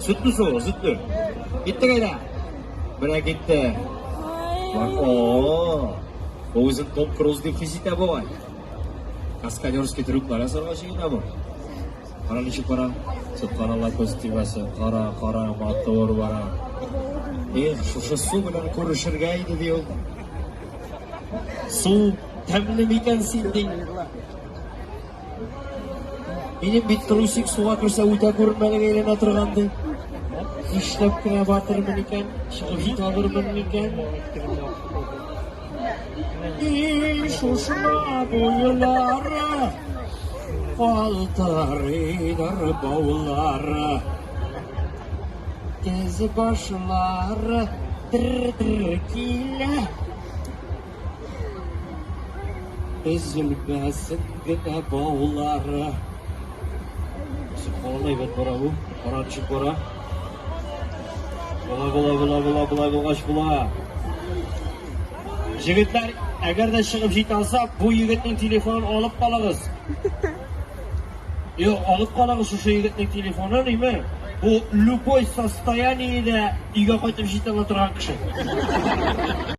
Сөтле су, сөтле. Киттек әйдә. Менә китте. О, бу үзен Том Круз дип хис итә бугай. Каскадерский трюклар ясарга җыена бу. Кара ничек бара. Сөбханалла күз тимәсен. Кара, кара, матур бара. Эх, шушы су белән күрешергә иде ди ул. Су тәмле микән син ди. Минем бит трусик суга керсә үтә күренмәлегә әйләнә торган ди. Нишләп кенә батырмын икән, чыгып җитә алырмын микән? И шушма буйлары, калтырыйдыр баулары. Тез башлары дер-дер килә. Өзелмәсен генә баулары. Сөбханалла, әйбәт бара бу. Кара төшеп бара. Була, була, була, була, була булгач була. Җегетләр, әгәр дә чыгып җитә алса, бу егетнең телефонын алып калыгыз. Юк, алып калыгыз шушы егетнең телефонын, име? Бу любой состояниедә өйгә кайтып җитә ала торган кеше.